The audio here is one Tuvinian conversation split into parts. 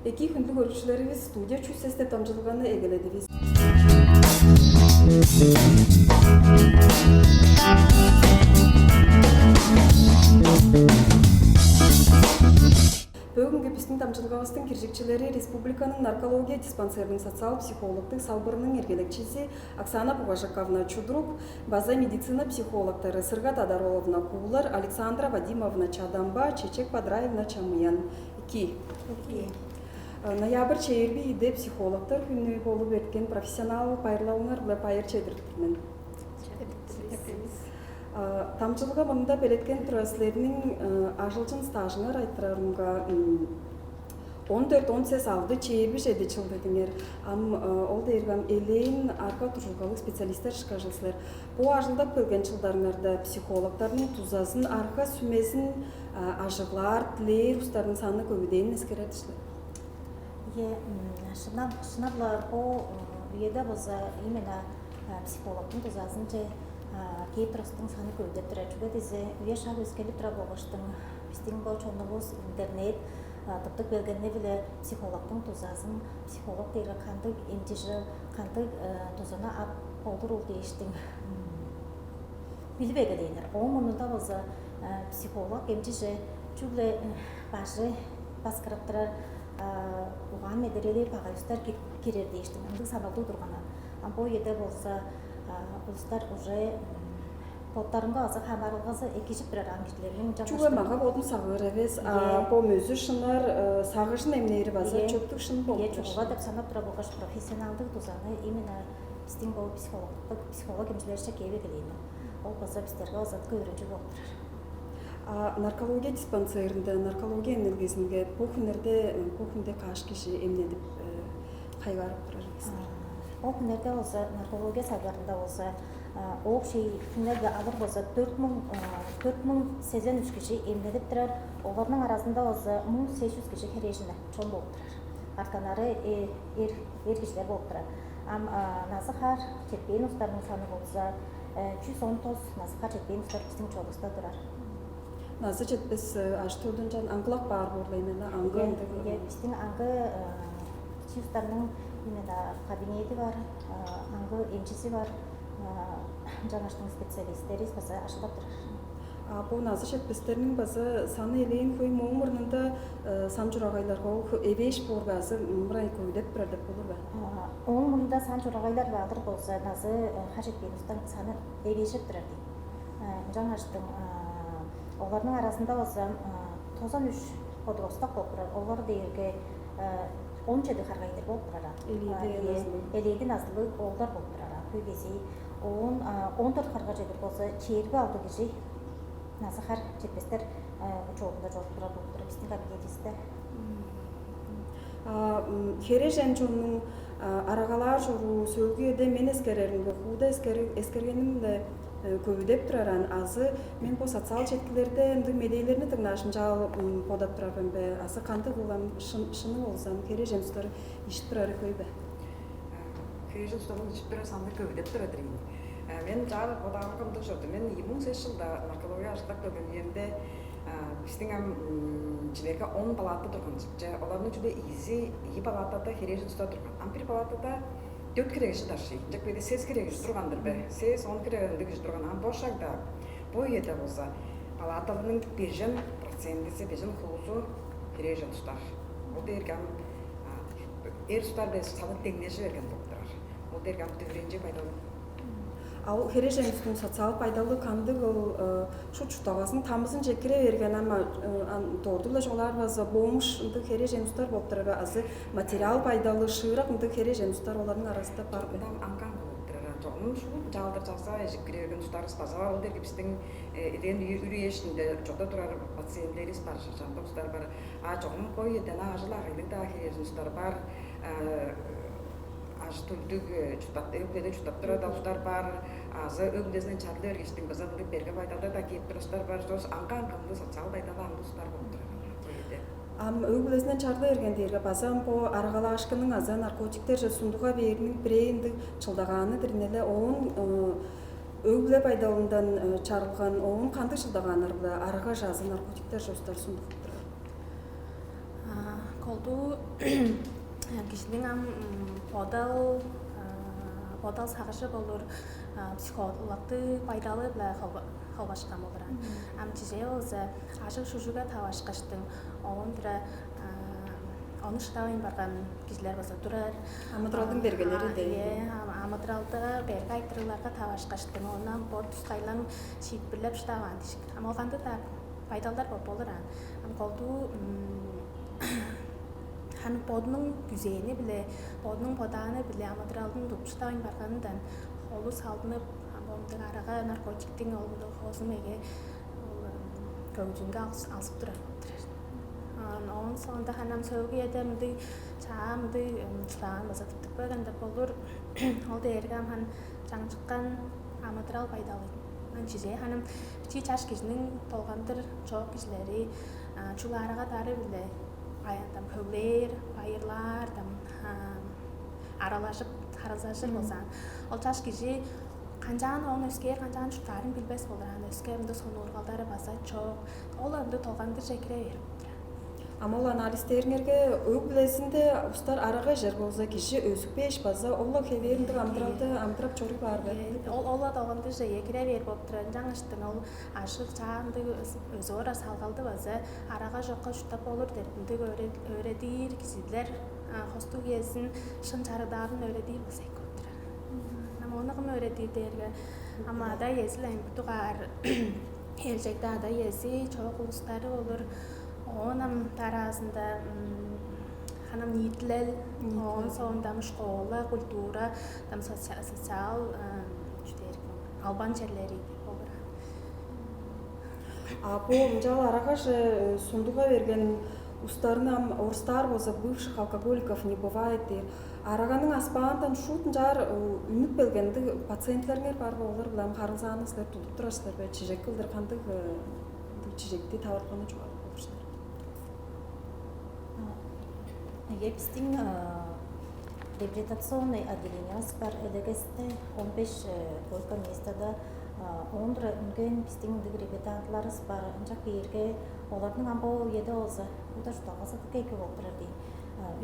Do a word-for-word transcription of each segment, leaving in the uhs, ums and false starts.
Эки хүндүлүг көрүкчүлеривис, студия чүс сестеп дамчылганы эгеледивис. Бүгүнкү биздин дамчылгавыстың киржикчилери республиканың наркология диспансеринин социал психологдук салбырының эргелекчиси Оксана Бугажаковна Чудрук база медицина психологдары Сырга Тадаровна Куулар, Александра Вадимовна Чадамба, Чечек Бадраевна Чамыян. Эки. Ноябрь чээрби ийиде психологтор хүнү болуп эрткен профессионал байырлалыңар-биле байыр чедирип тур мен. Дамчылга мында белеткен тура силерниң ажылчын стажыңар айтырарымга, он дөрт, он сес, алды, чээрби чеди чыл дедиңер. Ам ол дээрге ам элээн арга туржулгалыг специалисттер ышкажыл силер. Бо ажылдап келген чылдарыңарда психологтарның дузазын, арга сүмезин ажыглаар, дилээр устарның саны көвүдээнин эскерер силер. Ие, шынап шынап-ла бо үеде болза именно психологтуң дузазынче кээп турустуң саны көвүдеп турар. Чүге дизе үе шак өскелип турар болгаштың, биздиң бо чонувус интернет тыптып келгени-биле психологтуң дузазын, психолог дээрге кандыг эмчижил, кандыг дузаны ап болурул дээштиң билип эгелээннер. Ооң мурнунда болза психолог эмчиже чүгле бажы баскырып турар, угаан медерели багай улустар кирер дээштиң ындыг саналдуу турганнар. А бо үеде болза улустар уже боттарынга база хамаарылгазы экижип турар ам кижилерниң. Чүге мага бодун сагыыр эвес, а бо мөзү шынар, сагыжын эмнээри база чөптүг шын болуп. Ие, чугула деп санап тура болгаш профессионалдык дузаны именно биздин бо психологтук психолог эмчилерже кээп эгелээн. Ол база бистерге база өөрүнчүг болуп турар. А наркология диспансеринде, наркология эмнелгезинге бу хүннерде, бу хүнде каш кижи эмнедип, хайгаарып турар ийик силер? Ол хүннерде болза наркология салбарында болза общий хүннерде алыр болза дөрт муң, дөрт муң сезен үч кижи эмнедип турар. Оларның аразында болза муң сес жүз кижи херээженнер, чон болуп турар. Артанары эр эр кижилер болуп турар. Ам назы хар четпээн улустарның саны болза чүс он тос назы хар четпээн улустар биздин чонувуста турар. Назы четпес ажы-төлдүн чан аңгылап баар боорлайнана аңгы. Ие, ындыг. Ие, биздин аңгы чиустарның именно кабинети бар, аңгы эмчиси бар, жаңаштың специалисттери база ажылдап турар. А бо назы четпестерниң база саны элээн хөй, мооң мурнунда сан чурагайларга ол эвээш боорга азы мырай көвүдеп турар деп болур бе? Ооң мурнунда сан чурагайлар баалыр болза, назы хар четпээн улустуң саны эвээшип турар дейт. Ынчангаштың оларның аразында болза тозан үч подросток болуп турар. Олар дээрге он чеди харга ийдир болуп турар. Элээди назылыг. Элээди назылыг оолдар болуп турар. Хөй кезии оон он дөрт харга чедир болза, чээрби алды кижи назы хар четпестер учуурунда чоруп турар болуп турар биздин кабинетибизде. Херээжен чоннуң арагалаар чоруу сөөлгү үеде мен эскереримге, хууда эскергеним-биле көвүдеп турар аан. Азы мен бо социал четкилерде ындыг медээлерни дыңнааш, ынчаал бодап турар мен бе? Азы кандыг улам шыны болзам, херээжен улустар ишип турары хөй бе? Херээжен улустарның ишип турар саны көвүдеп турар-дыр ийин. Мен чаар бодаарымга мындыг чорду. Мен ийи муң сес чылда наркология ажылдап келген үемде, биздиң ам чилерге он палата турган чипче. Оларның чүгле ийизи, ийи палатада херээжен улустар турган. Ам бир палатада дөрт хире кижи даршый, ынчап кээрде сес хире кижи турган-дыр бе? Сес, он хире ындыг кижи турган. Ам бо шагда, бо үеде болза, палаталарның бежен процентизи, бежен хуузу херээжен улустар. Ол дээрге ам эр улустар-биле саны деңнежи берген болуп турар. Ол дээрге ам дүвүренчиг байдал. А ол херээжен улустуң социал байдалы кандыг ол? Шут чуртталгазының тамызынче кире берген, ама дорду-ла чугаалаар болза, бомж ындыг херээжен улустар болуп турар бе? Азы материал байдалы шыырак ындыг херээжен улустар оларның аразында бар бе? Ам аңгы-аңгы болуп турар. Чогум шуут чаалдыр чагза эжип кире берген улустарывыс база бар. Ол дээрге биздиң элээн үр үе иштинде чода турар пациенттеривис бар, чамдык улустар бар. А чогум бо үеде ынаа ажыл-агыйлыг-даа херээжен улустар бар. Ажы-төлдүг чурттап, өг-бүледе чурттап турар-даа улустар бар. Азы өг-бүлезинден чарлы бергештиң база мындыг берге байдалда-даа кээп турар улустар бар. Чоос аңгы-аңгы мындыг социал байдалы аңгы улустар болуп турар бо үеде. Ам өг-бүлезинден чарлы берген дээрге база ам бо арагалаашкынның азы наркотиктерже сундуга бээриниң бирээ ындыг чылдагааны-дыр ийин але. Оон өг-бүле байдалындан чарылган, оон кандыг чылдагааннар-биле арагаже азы наркотиктерже улустар сундуп турар? Колдуу кижиниң ам бодал бодал сагыжы болур, психологтуг байдалы-биле холбашкан болур. Ам чижээ болза, ажыг шужуга тавашкаштың, оон тура ону шыдавайн барган кижилер база турар. Амыдыралдың бергелери. Ие, амыдыралда берге айтырыгларга тавашкаштың, ону ам бо тускайлаң шиитпирлеп шыдаваан дижик. Ам ол кандыг-даа байдалдар болуп болур аан. Ам колдуу ханы бодунуң күзээни-биле, бодунуң бодааны-биле амыдыралдың тупчудаайн барганындан холу салдынып, ам мындыг арага, наркотиктиң ол мындыг хоозун меге ол көгүдүнге алзып турар болуп турар. Оон соонда ханам сөөлгү эде мындыг чаа мындыг чудаан база тыптып келгенде болур. Ол дээрге ам хан чаңчыккан амыдырал байдалы. Ынчиже ханым чи чаш кижиниң долгандыр чоок кижилери чулаарга дары-биле аянтам хөглээр, байырлаар, там аралажып харылзажыр болзаан, ол чаш кижи канчаан оон өскээр канчаан чурттаарын билбес болур. Аны өске ымдыг сонуургалдары база чок. Ол ымдыг долгандырже кире берип. Ам ол анализдээриңерге өг-бүлезинде устар арага ижер болза, кижи өзүкпээш база ол-ла хевээр ындыг амыдыралды амыдырап чоруй баар бе? Ол ол-ла долгандырже кире бээр болуп турар. Ынчангаштың ол ажыг чаандыг өзү ора салгалды база арага чокка чурттап болур деп ындыг өөредир кижилер хостуг үезин шын чарыдаарын өөредир болза эки болуп турар. Ам ону кым өөредир дээрге, ам ада иези-ле ам бу дугаар ээлчегде ада иези чоок улустары болур. Оон ам дараазында ханам ниитилел, оон соонда ам школа, культура, там социал чүдээр албан черлери болур. А бо ынчаал арагаже сундуга берген устарны ам орустаар болза, бывших алкоголиков не бывает дээр. Араганың аспаандан шуут ынчаар үнүп келген ындыг пациентлериңер бар бе? Олар-биле ам харылзааны силер тудуп турар силер бе? Чижек кылдыр кандыг ындыг чижекти таварылганы чугаалап болур силер? Эге, бистиң реабилитационный отделениевис бар, элегесте он беш койка местада. Оон тура үнген бистиң ындыг реабилитантларывыс бар. Ынчак биирге оларның ам бо үеде болза, удаш долгазы дыка эки болуп турар дейн.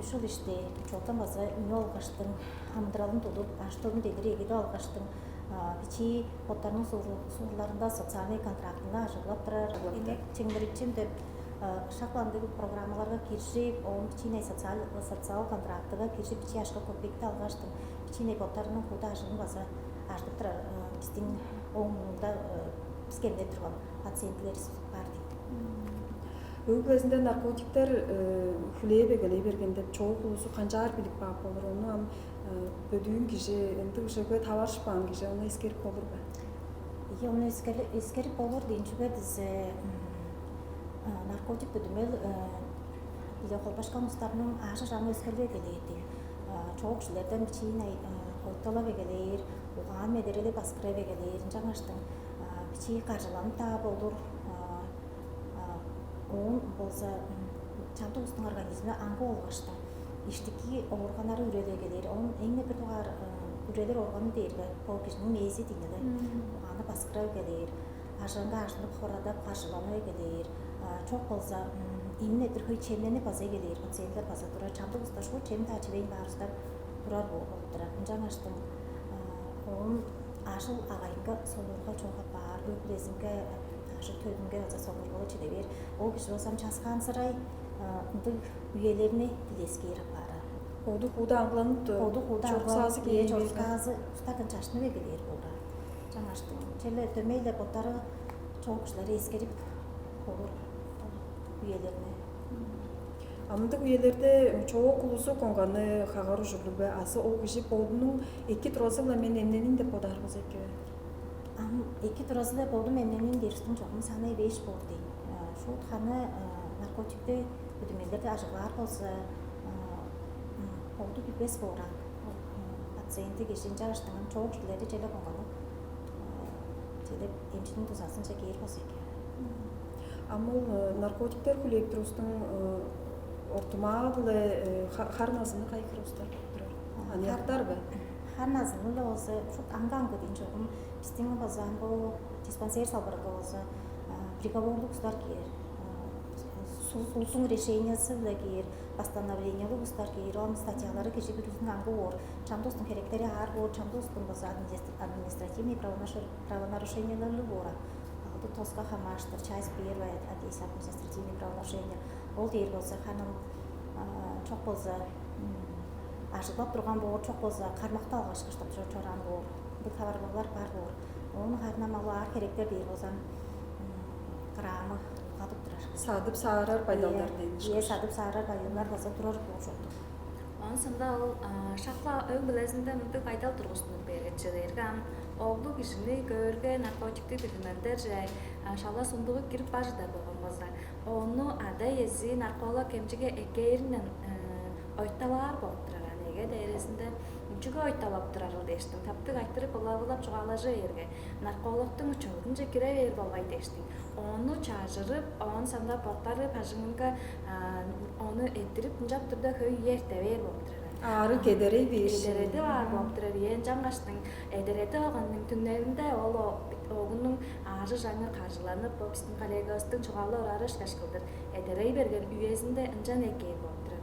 Үш чыл ишти чолдан база үнүп алгаштың, амыдыралын тудуп, аштыын дедир эгидип алгаштың, бичии боттарының суурларында социальный контрактында ажыглап турар. Чеңнерикчим деп шак ындыг программаларга киржип, оон бичииней социал социал контрактыга киржип, бичии ашка көпекти алгаштың, бичииней боттарының кууда ажылын база ажыдып турар. Бистиң оң мурнунда биске эмнеп турган пациентилеривис бар дейт. Өг-бүлезинде наркотиктер хүлээп эгелей берген деп чоок улузу канчаар билип каап болур? Ону ам бөдүүн кижи, ындыг ужеге таварышпаан кижи ону эскерип болур бе? Ийе, ону эскерип болур дейн, чүге дизе наркотик бүдүмел биле холбашкан улустарның аажы чаңы өскерлип эгелээр дейн. Чоок кижилерден бичиин ойталап эгелээр, угаан медерели баскырап эгелээр, ынчангаштың бичии каржыланып-даа болур. Оон болза чамдык улустуң организмине аңгы болгаштың, иштики оорганнары үрелей эгелээр. Оон эң-не бир дугаар үрелер органы дээрге бо кижиниң мээзи дейн эле. Аны баскырап эгелээр, ажыынга ажынып, хорадап, каржыланып эгелээр. Чок болза эмне-дир хөй чемненип база эгелээр пациенттер база турар. Чамдык улустар шуут чем-даа чивейн баар улустар турар болуп турар. Ынчангаштың оон ажыл агайынга сонуургал чок апаар, өг-бүлезинге, ажы-төлүнге база сонуургалы чиде бээр. Ол кижи болза ам часкаанзырай ындыг үелерни дилескээр апаар. Боду хууда аңгыланып, боду хууда чоруксаазы кээп, чоруксаазы устардан чаштынып эгелээр болур. Чаңаштың черле дөмей-ле боттары чоок кижилер эскерип болур үелерни. Амдык үелерде чоок улузу коңганы хагар ужурлуг бе, азы ол кижи бодунуң эки туразы-ла мен эмненин деп бодаар болза эки бе? Ам эки туразы-ла бодум эмненин дээристиң чогум саны эвээш боор дейн. Шуут ханы наркотикти бүдүмелдерди ажыглаар болза, боду билбес боор ам. Пациенти кижи ынча аштыңан чоок кижилерди чеде болганы чеде эмчиниң дузазынче кээр болза экен. Ам ол наркотиктер хүлээп турустуң ортумаа-биле хар назыны кайы хире устар болуп турар? Аныяктар бе? Хар назыны-ла болза шут аңга-аңгы дейн чогум. Бистиң база аңгы диспансер салбырынга болза приговорлук устар кээр. улустуң решениязы-биле кээр, постановлениялыг улустар кээр, ол статьялары кижи бүрүзүнүң аңгы боор, чамдыыстың херектери аар боор, чамдыыстың база административный правонарушенияларлыг боор. Алды тоска хамааштыр, часть первая, административный правонарушение. Ол дээр болза, ханам чок болза, ажыглап турган боор, чок болза, кармакты алгаш кыштап чораан боор. Бу таварылгалар бар боор. Ону харын ам аар херектер дээр болза, кыраамы улгадып турар. Садып саарар байдалдар дейниш. Ие, садып саарар байдалдар база турар болчуктур. Оон сондо ол шакла өг билезинде мындыг байдал тургустунуп бээргечи дээрге ам оглу кижини көөрге наркотиктиг бүдүмелдер же шала сундугу кирип бажыдар болган болза, ону ада-иези нарколог кемчиге эккээринден ойталаар болуп турар. Эге дээрезинде чүге ойталап турарыл дээштиң, таптыг айтырып ылап-ылап чугаалажы бээрге, наркологтуң учурунче кире бээр болгай дээштиң. Ону чажырып, оон санда боттары бажыңынга ону эрттирип, ынчап турда хөй үе эрте бээр болуп турар. Аары кедерей бээш. Кедереди баар болуп турар. Иен чаңгаштың эдереди алганның түңнелинде ол огунуң аажы жаңы каржыланып, бо биздин коллегабыздың чугаалы орары ышкаш кылдыр эдерей берген үезинде ынчан эккээр болуп турар.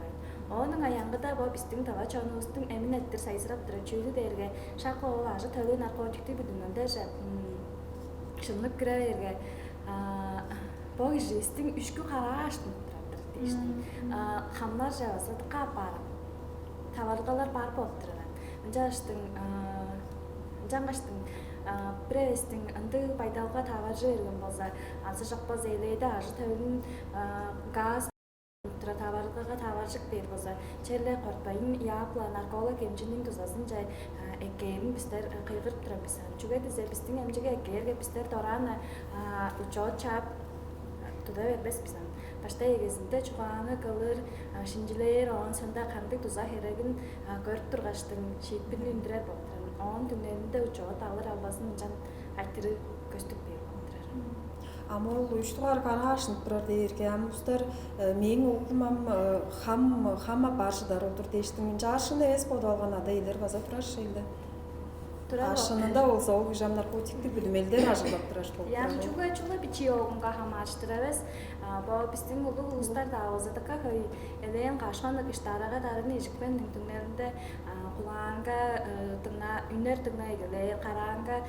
Оонуң аянкыда бо биздин тава чонувустуң эмин эттир сайзырап турар чүүлү дээрге, шак ол ажы төлү наркотиктиг бүдүмелдерже шыннып кире берге, бо киживистиң үшкү караа аштынып турар-дыр дээштиң. Хамнарже база дыка апаар таварылгалар бар болуп турар. Ынчааштың ынчангаштың бир эвестиң ындыг байдалга таваржы берген болза, азы чок болза элээде ажы төлүн газ тура таварылгага таваржык бээр болза, черле кортпайн яап-ла нарколог эмчиниң дузазынче эккээрин бистер кыйгырып турар бис. Чүге дизе бистиң эмчиге эккээрге бистер дораан-на учоот чаап туда бербес бис. Баштай эгезинде чугааны кылыр, шинчилээр, оон сында кандыг дуза херегин көрүп тургаштың шиитпирни үндүрер болуп турар. Оон түңнелинде учоот алыр албазын ынчан айтырыг көстүп бээр болуп турар. Ам ол үш дугаар караа ашынып турар дээрге, ам улустар мээң оглум ам хам хам апаар шыдар ол-дур дээштиң, ынчааршын эвес бодуп алган ада-иелер база турар шейлде. Турар. Ашынында болза ол кижи ам наркотиктиг бүдүмелдер ажыглап турар болуп турар. Чүгле чүгле бичии оогунга хамаарыштыр эвес. Бо биздин улуг улустар-даа болза дыка хөй элээн кашманныг иштаарага дарын ижикпендиң түңнелинде кулаанга дыңна үнер дыңна эгелээр, караанга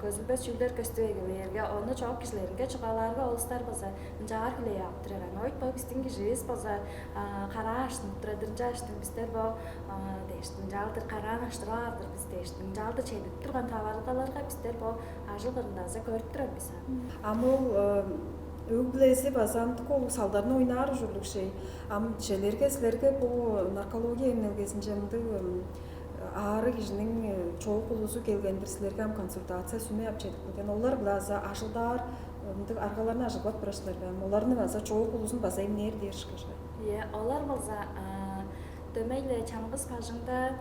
көзүлбес чүүлдер көстүп эгелээрге, ону чоок кижилеринге чугаалаарга, ол улустар база ынчаар хүлээп ап турар. Ойт бо биздин киживис база караа аштынып турар-дыр, ынчааштың бистер бо дээштиң ынчаалдыр караан аштырып аар-дыр бис дээштиң, ынчаалдыр чедип турган таварылгаларга бистер бо ажыл кырындазы көрүп турар бис. Ам ол өг-бүлези база ындык улуг салдарын ойнаар ужурлуг шей. Ам челерге силерге бу наркология эмнелгезинче мындыг аарыг кижиниң чоок улузу келгендир, силерге ам консультация сүмей ап чедип келген. Олар-биле база ажылдаар мындыг аргаларны ажыглап турар силер бе? Ам оларны база чоок улузун база эмнээр дээр ышкажыл. Ийе, олар болза дөмей-ле чаңгыс бажыңда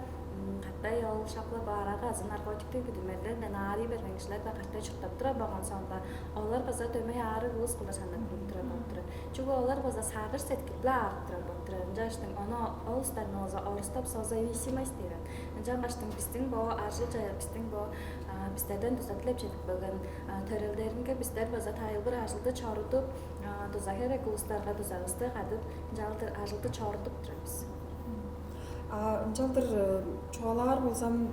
катай ол шакла баарага азы наркотиктиг бүдүмелдер мен аарый берген кижилер-даа катай чурттап турар болгон соонда, олар база дөмей аарыг улус кылдыр санаттынып турар болуп турар. Чүге олар база сагыш сеткил-биле аарып турар болуп турар. Ынчааштың ону ол улустарны болза орустап созависимость дээр. Ынчангаштың биздин бо ажылча биздин бо бистерден дуза дилеп чедип келген төрелдеринге бистер база тайылбыр ажылды чорудуп, дуза херек улустарга дузавысты кадып, ынчалдыр ажылды чорудуп турар бис. А ынчалдыр чугаалаар болзам,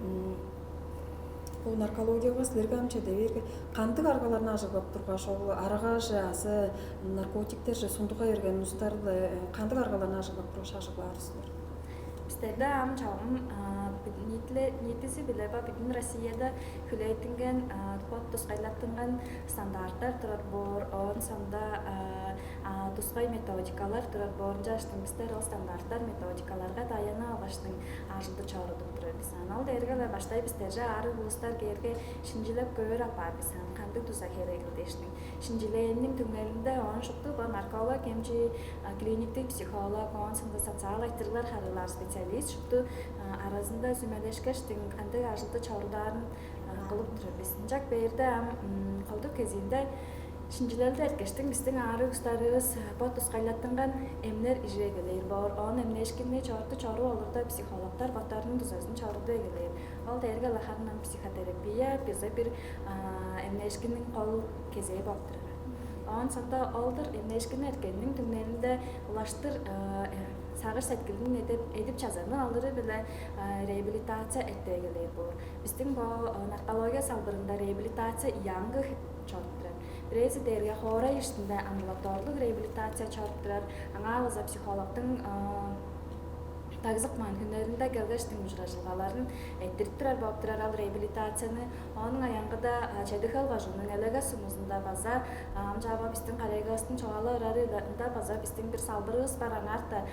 бу наркологияга силерге ам чеде бээрге, кандыг аргаларны ажыглап тургаш, ол арагаже азы наркотиктерже сундуга берген улустар-биле кандыг аргаларны ажыглап тургаш ажыглаар силер? Бистерде ам чогум ниитиле ниитизи-биле ба бүдүн Россияда хүлээттинген, бот тускайлаттынган стандарттар турар боор, оон соонда тускай методикалар турар боор. Ынчааштың бистер ол стандарттар, методикаларга даянып алгаштың ажылды чорудуп турар бис. Аны ол дээрге-ле баштай бистерже аарыг улустар кээрге шинчилеп көөр апаар бис. Аны кандыг дуза херегил дээштиң шинчилээниң түңнелинде оон шупту бо нарколог эмчи, клиниктик психолог, оон соонда социал айтырыглар харыылаар специалист шупту аразында сүмелешкештиң кандыг ажылды чорудаарын кылып турар бис. Ынчак бээрде ам колдук кезиинде шинчилелди эрткештиң биздиң аарыг улустарывыс бот тускайлаттынган эмнер ижип эгелээр боор. Оон эмнээшкинни чоорту чоруп олурда психологтар боттарының дузазын чорудуп эгелээр. Ол дээрге-ле харын ам психотерапия база бир эмнээшкинниң кол кезээ болуп турар. Оон соңда ол-дур эмнээшкин эргениниң түңнелинде улаштыр сагыш сеткилин эдип, эдип чазанын алыры-биле реабилитация эртеегелээр боор. Бистиң бо наркология салбырында реабилитация янга чоруп турар. Бирээзи дээрге хоорай иштинде амбулаторлуг реабилитация чоруп турар. Аңаа база психологтуң дагзыкмаан хүннеринде келгештиң ужуражылгаларын эрттирип турар болуп турар ол реабилитацияны. Ооң аянгыда Чеди-Хөл кожууннуң Элегес сумузунда база ам чаба бистиң коллегавыстың чугаалап орары ында база бистиң бир салбырывыс бар, аңаарта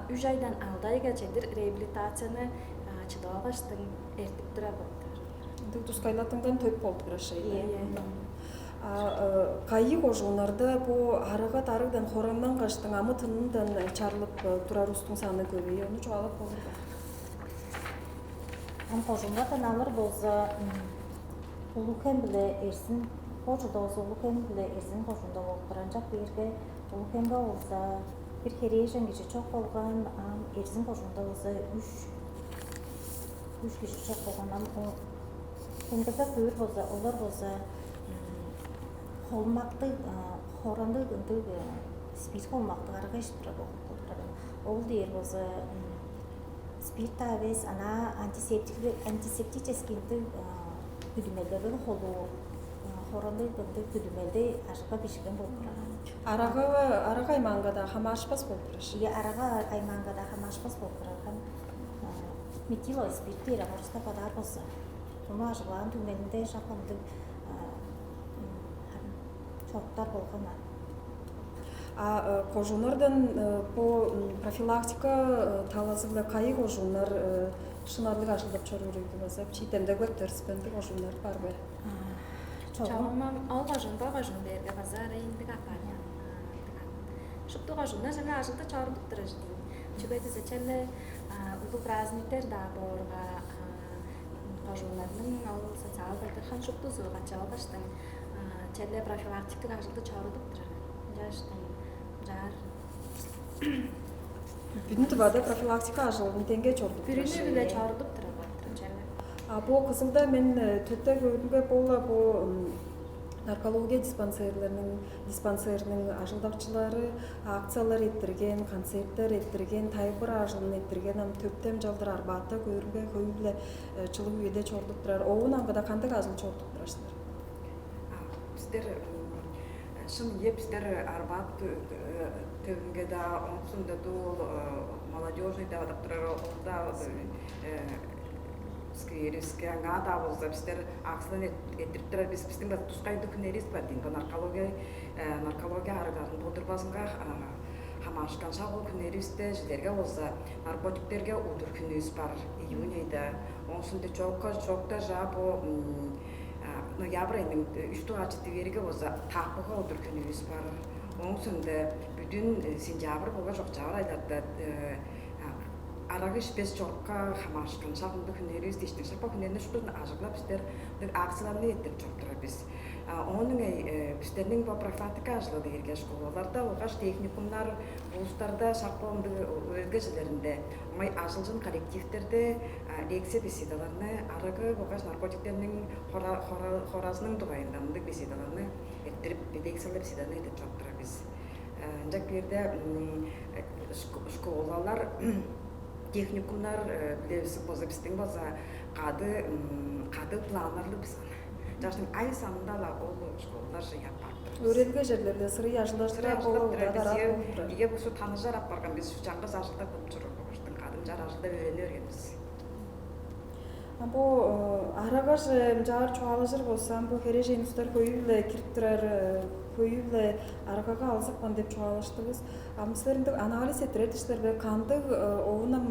үш айдан алды айга чедир реабилитацияны чыдып алгаштың эртип турар болуп турар. Ындыг тускайлаттыңдан төп болуп турар шей. Ийе. А кайы кожууннарда бу арага дарыгдан хораннангаштың амы-тынындан чарлып турар улустуң саны көвей, ону чугаалап болур бе? Ам кожууннардан алыр болза, Улуг-Хем биле Эрзин, бо чылда болза Улуг-Хем биле Эрзин кожуунда болуп турар. Ынчап кээрге Улуг-Хемге болза бир херээжен кижи чок болган, ам Эрзин кожуунда болза үш үш кижи чок болган. Ам ол хемгелдеп көөр болза, олар болза холумактыг, хорандыг ындыг спирт холумактыг арага ичип турар болуп турар. Ол дээр болза спирт-даа эвес, анаа антисептик, антисептический ындыг бүдүмелдерден холуу, хорандыг ындыг бүдүмелди ажыгга бижиген болуп турар. Арага, арага аймаанга-даа хамаарышпас болуп турар. Ийе, арага аймаанга-даа хамаарышпас болуп турар. Метиловый спирт дээр орустап бодаар болза, ону ажыглаан түңнелинде шак ындыг чоруктар болган. А кожууннардан бу профилактика талазы-биле кайы кожууннар шынарлыг ажылдап чоруур ийик, база чиитемдеглеп төрүспенди кожууннар бар бе? Чогум. Чогум ол кожуун, бо кожуун дээрге база ырайындыг апаар. Шупту кожууннар чаңгы ажылды чорудуп турар чүве. Чүге дизе черле улуг праздниктер-даа боорга, кожууннарның ол социал байдалын шуптузу качып алгаштың, черле профилактиктик ажылды чорудуп турар. Ынчаштың чаар. Бүдүн Тывада профилактика ажылын деңге чорудуп турар. Бүрүнү-биле чорудуп турар болуп турар черле. А бо Кызылда мен төттеп көөрүмге, бо-ла бо наркология диспансерлерниң диспансерниң ажылдакчылары акциялар эрттирген, концерттер эрттирген, тайылбыр ажылын эрттирген, ам төптем чалдыр Арбатта көөрүмге, хөй-биле чылыг үеде чорудуп турар. Оон аңгыда кандыг ажыл чорудуп турар силер? Бистер шын ие бистер Арбат төвүнге-даа, оңусунда-даа ол молодежный деп адап турар, ол-даа скверибиске, аңаа-даа болза бистер акциялар эрттирип турар бис. Бистиң база тускай ындыг хүннеривис бар дийин. Бо наркология, наркология арыгазын болдурбазынга хамаарышкан шак ол хүннеривисте силерге болза наркотиктерге удур хүнүвүс бар, июнь айда. Оон соонда чоокка, чоокта жаа бо ноябрь айның үш дугаар четиверге болза таакпыга удур хүнүвүс бар. Оон соонда бүдүн сентябрь болгаш октябрь айларда арага ишпес чорукка хамаарышкан шак ындыг хүннеривис дээштиң. Шак бо хүннерни шуптузун ажыглап, бистер ындыг акцияларны эрттирип чоруп турар бис. Оон ыңай бистерниң бо профилактика ажылы дээрге школаларда болгаш техникумнар, вузтарда, шак бо ындыг өөредилге чүүлдеринде, оңай ажылчын коллективтерде лекция, беседаларны, арага болгаш наркотиктерниң хоразының дугайында мындыг беседаларны эрттирип, лекциялар, беседаларны эрттирип чоруп турар бис. Ынчап кээрде школалар, техникумнар билебиз болза, бистиң болза кады кады планнарлыг бис аны. Чаштың ай санында-ла ол школаларже аппарып турар. Өөредилге черлерде сырый ажылдажылар болуп турар. Ийе, бо шу таныжар апарган бис, шу чаңгыс ажылдап кылып чоруур болгаштың кадымчаар ажылдап өөрени берген бис. А бо арагаже ынчаар чугаалажыр болза, бо херээжен улустар хөйү-биле кирип турар, хөйү-биле арагага алзыпкан деп чугаалаштывыс. А силер ындыг анализ эрттирер диштерге кандыг оонам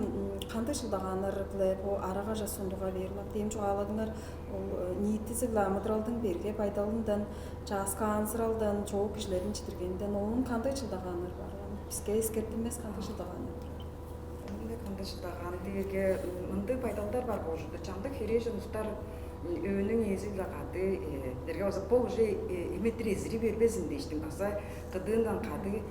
кандыг чылдагааннар-биле бо арагаже сундуга бээрлап дээм чугааладыңар? Ол ниитизи-биле амыдыралдың берге байдалындан, чааскаанзыралдан, чоок кижилерин чидиргенден оон кандыг чылдагааннар бар? Биске эскертинмес кандыг чылдагааннар турар? Ынча кандыг чылдагаан дээрге мындыг байдалдар бар болчуду. Чамдык херээжен улустар өөнүң ээзи-биле кады дерге база бо уже эметир эзири бербезин дээштиң база кыдыындан кады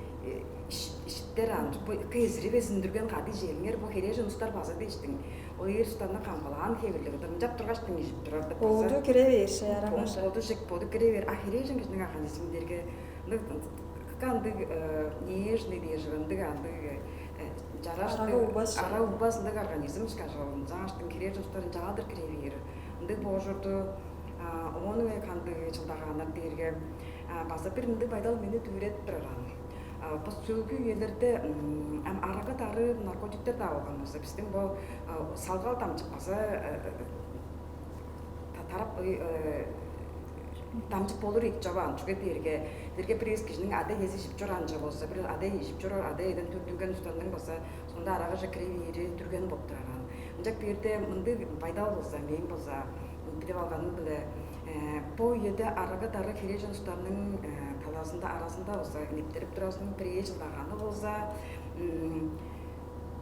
ишиттер ан бо эзири безин дүрген кады ижээлиңер бо херээжен улустар база дээштиң. Ол ээр улустарны камгалаан хевирлиг дырынчап тургаш дыңижип турар деп база. Боду кире бээр шаяраңар. Боду жек боду кире бээр. А херээжен кижиниң организмдерге Ындыг, ындыг нежный дээш, ындыг андыг чарааш, ара угбас, ара угбас ындыг организм ышкаш ол. Ынчангаштың херээжен улустар ынчалдыр кире бээр. Ындыг боожурду, оон ыңай кандыг чылдагааннар дээрге, база бир ындыг байдал мени дүвүредип турар ан. Бо сөөлгү үелерде ам арага дары, наркотиктер-даа болган болза, бистиң бо салгал дамчып база тарап дамчып болур ийик чаваан. Чүге дээрге бирге бир эвес кижиниң ада-иези ижип чораан чок болза, бир ада-ие ижип чоруур, ада-иеден төрүттүнген улустарның болза, соонда арагаже кире бээри дүрген болуп турар ан. Ынчап бээрде мындыг байдал болза, мээң болза билип алганым-биле, бо үеде арага-дары херээжен улустарның талазында, аразында болза, нептерип турарының бирээ чылдаганы болза,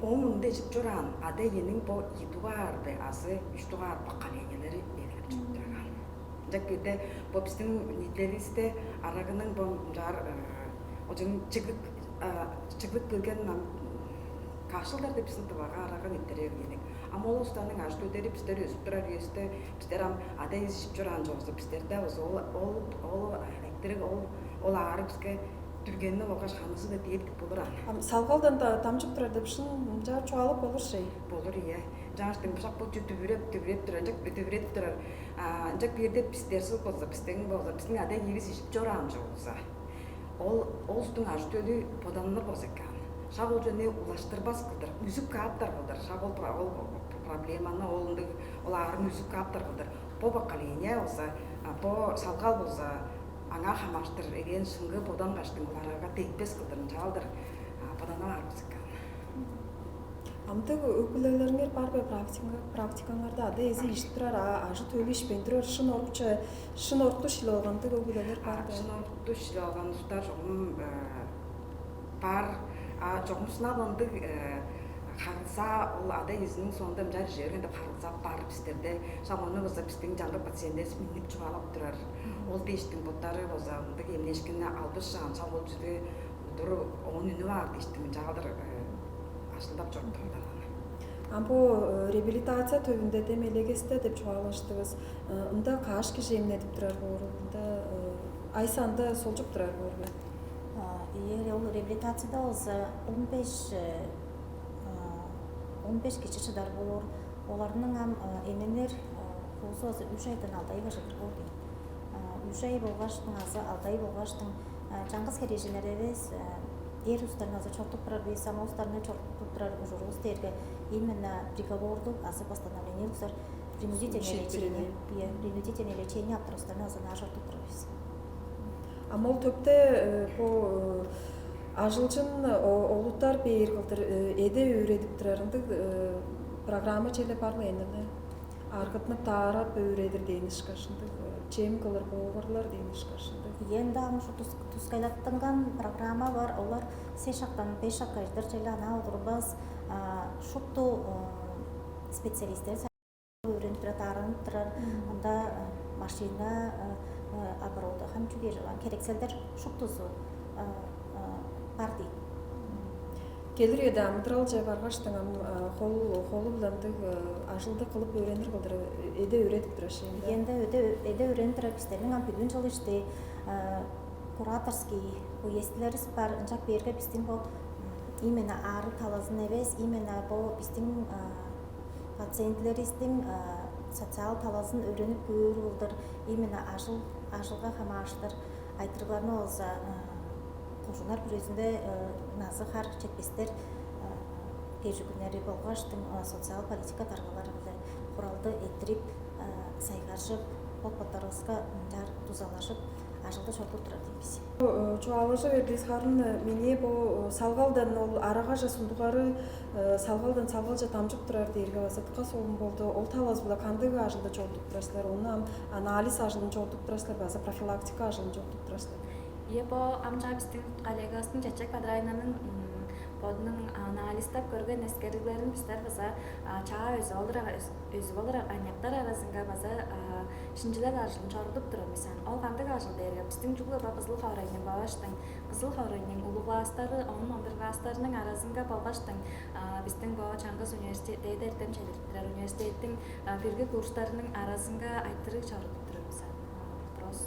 ооң мурнунда ижип чораан ада-иениң бо ийи дугаар бе азы үш дугаар поколениелери эгелеп чоруп турар ан. Ынчап кээрде бо бистиң ниитилеривисте арагының бо мынчаар ожун чыглып, чыглып келген ам каш чылдар деп бистиң Тывага арага нептерей бергенниг. Ам ол улустарның ажы-төлдери бистер өзүп турар үевисте, бистер ам ада-иези ижип чораан чок болза, бистерде болза ол, ол, ол эптириг, ол, ол аарыг биске дүргенни болгаш ханызы-даа дээп болур ан. Ам салгалдан дамчып турар деп шын мынчаар чугаалап болур шей. Болур, ийе. Ынчангаштың бо шак бо чүү дүвүреп, дүвүреп турар, ынчап дүвүредип турар. Ынчап бээрде бистер суг болза, бистиң болза, бистиң ада-иевис ижип чораан чок болза, ол, ол улустуң ажы-төлү боданылыр болза экен. Шак ол чүвени улаштырбас кылдыр, үзүп кааптар кылдыр. Шак ол, ол проблеманы, ол ындыг, ол аарын үзүп кааптар кылдыр. Бо поколение болза, бо салгал болза, аңаа хамаарыштыр эвээн шыңгыы бодангаштың, ол арага дегбес кылдыр ынчалдыр боданып аар болза экен. Амдыг өг-бүлелериңер бар бе, практика, практикаңарда ада-иези ижип турар, а ажы-төлү ишпейн турар, шын орукче, шын орукту шилип алган ындыг өг-бүлелер бар бе? Шын орукту шилип алган улустар чогум бар. А чогум шынап ындыг харылзаа, ол ада-иезиниң соонда ынчаар ижи берген деп харылзаа бар бистерде. Шак ону болза бистиң чамдык пациентивис миннип чугаалап турар. Ол дээштиң боттары болза мындыг эмнээшкинни албышаан, шак ол чүдү удур оон үнүп аар дээштиң ынчалдыр ажылдап чоруп турар. А бо реабилитация төвүнде, демелегесте деп чугаалаштывыс. Ында каш кижи эмнедип турар боор? Ында ай санында солчуп турар боор бе? Ийе, ол реабилитацияда болза он беш, он беш кижи чыдар боор. Оларның ам эмненер хуузу болза үш айдан алды айга чедир боор дейн. Үш ай болгаштың азы алды ай болгаштың чаңгыс херээженнер эвес, эр улустарны азы чорудуп турар бис, ам ол улустарны чорудуп турар ужурувус дээрге именно приговордуг азы постановление улустар, принудительное лечение, принудительное лечение ап турар улустарны азы ынаар чорудуп турар бис. Ам ол төпте бо ажылчын олуттар бээр кылдыр эде өөредип турар ындыг программа черле бар-ла ээн-не? Аргыттынып, даарап өөредир дээн ышкаш ындыг, чем кылыр, боогурлар дээн ышкаш ындыг. Ийе, ында ам ушу тускайлаттынган программа бар. Олар сес шактан беш шакка чедир черле анаа олурбас, шупту специалистер өөренип турар, дааранып турар. Ында машина, оборудование, хам чүү дээр, херекселдер шуптузу бар дейт. Келир үеде амыдыралче баргаштың ам хол, холу-биле ындыг ажылды кылып өөренир кылдыр эде өөредип турар шээй. Ийе, ында эде, эде өөренип турар. Бистерниң ам бүгүн чыл ишти кураторский уездилеривис бар. Ынчап бээрге бистиң бо именно аарыг талазын эвес, именно бо бистиң пациентилеривистиң социал талазын өөренип көөр кылдыр, именно ажыл, ажылга хамаарыштыр айтырыгларны болза кожууннар бүрүзүнде назы-хар четпестер кежигүннери болгаштың социал политика даргалары-биле хуралды эрттирип, сайгаржып, бот-боттарывыска мынчаар дузалажып, ажылды чорудуп турар дейн бис. Чугаалажы бердивис, харын меңээ бо салгалдан ол арагаже сундугары, салгалдан салгалче дамчып турар дээрге база дыка солун болду. Ол талазы-биле кандыг ажылды чорудуп турар силер? Ону ам анализ ажылын чорудуп турар силер бе азы профилактика ажылын чорудуп турар силер бе? Ийе, бо ам чаа бистиң коллегавыстың Чечек Бадырайнаның бодунуң анализтеп көрген эскериглерин бистер база чаа өзүп алыр, өзүп алыр аныяктар аразынга база шинчилел ажылын чорудуп турар бис. Ам ол кандыг ажыл дээрге, бистиң чүгле бо Кызыл хоорайның болгаштың, Кызыл хоорайның улуг класстары, оон он бир класстарының аразынга болгаштың, бистиң бо чаңгыс университет, дээди эртем чедирип турар университеттиң бирги курстарының аразынга айтырыг чорудуп турар бис. Вопрос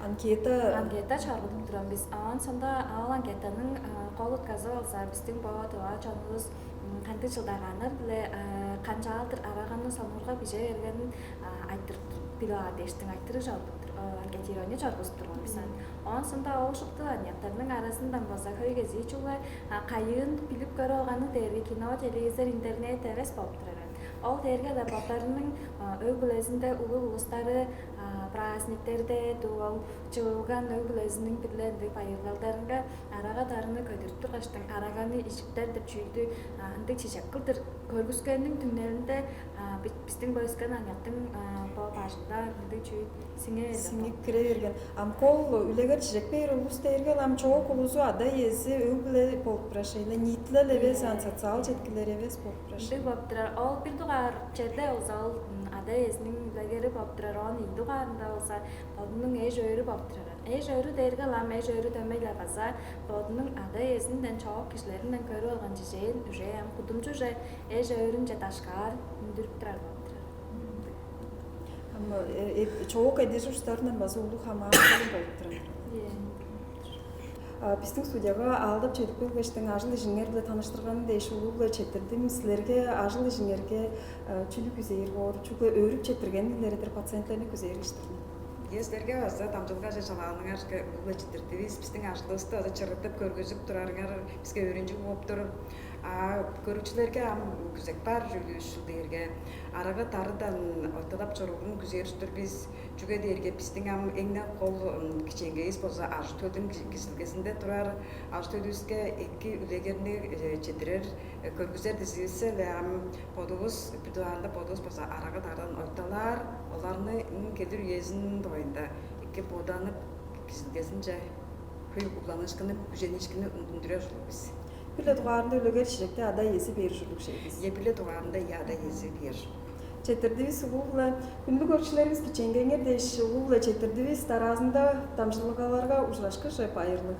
Анкета. Анкета чоргудуп турган бис. Оон соонда ол анкетаның кол утказы болза, бистиң бо тыва чонувус кандыг чылдагааннар-биле канчаалдыр араганы сонуургап бижи бергенин айтырып билип аар дээштиң айтырыг чорудуп тур, анкетирование чоргузуп турган бис. Оон соонда ол шупту аныяктарның аразындан болза хөй кезии чүгле кайыын билип көрүп алганы дээрге кино, телевизор, интернет эвес болуп турар. Ол дээрге-ле боттарының өг-бүлезинде улуг улустары праздниктерде дуу ол чыылган өг-бүлезиниң бир-ле ындыг байырлалдарынга арага-дарыны көдүрүп тургаштың, араганы ижиптер деп чүүлдү ындыг чижек кылдыр көргүскениниң түңнелинде бистиң бо өскен аныяктың бо бажында ындыг чүүл сиңе берген. Сиңип кире берген. Ам кол үлегер чижек бээр улус дээрге ам чоок улузу ада-иези өг-бүле болуп турар шейле, ниитилел эвес, ам социал четкилер эвес болуп турар. Ындыг болуп турар. Ол бир дугаар черде болза ол ада-иезиниң үлегери болуп турар. Оон ийи дугаарында болза бодунуң эш-өөрү болуп турар. Эш-өөрү дээрге ам эш-өөрү дөмей-ле база бодунуң ада-иезинден, чоок кижилеринден көрүп алган чижээн уже ам кудумчуже, эш-өөрүнче дашкаар үндүрүп турар болуп турар. Ам чоок эдеш устарындан база улуг хамаан болуп турар. Бистиң студияга аалдап чедип келгештиң ажыл ижиңер-биле таныштырганы дээш улуу-биле четтирдим. Силерге ажыл ижиңерге чүнү күзээр боор, чүгле өөрүп четтиргенниңер-дир, пациенттерни күзээр кижи-дир мен. Силерге база дамчылгаже чалааныңарга улуу-биле четтирдивис. Бистиң ажылывысты база чырыдып көргүзүп турарыңар биске өөрүнчүг болуп тур. А көрүкчүлерге ам күзеп каар чүүлүвүс чүл дээрге, арага-дарыдан ойталап чоруурун күзээр-дир бис. Чүге дээрге бистиң ам эң-не кол кичээнгейивис болза ажы-төлдүң кижизидилгезинде турар. Ажы-төлүвүске эки үлегерни четтирер, көргүзер дизивиссе-ле ам бодувус бир дугаарында бодувус болза арага-дарыдан ойталаар, оларның келир үезиниң дугайында эки боданып, кижизидилгезинче хөй угланыышкынны, күжениишкинни үндүрер ужурлуг бис. Бир-ле дугаарында үлегер чижекти ада-иези бээр ужурлуг шей бис. Е, бир-ле дугаарында, ийе, ада-иези бээр. Четтирдивис улуу-биле. Хүндүлүг көрүкчүлеривис, кичээнгейиңер дээш улуу-биле четтирдивис. Дараазында дамчылгаларга ужурашкыже, байырлыг.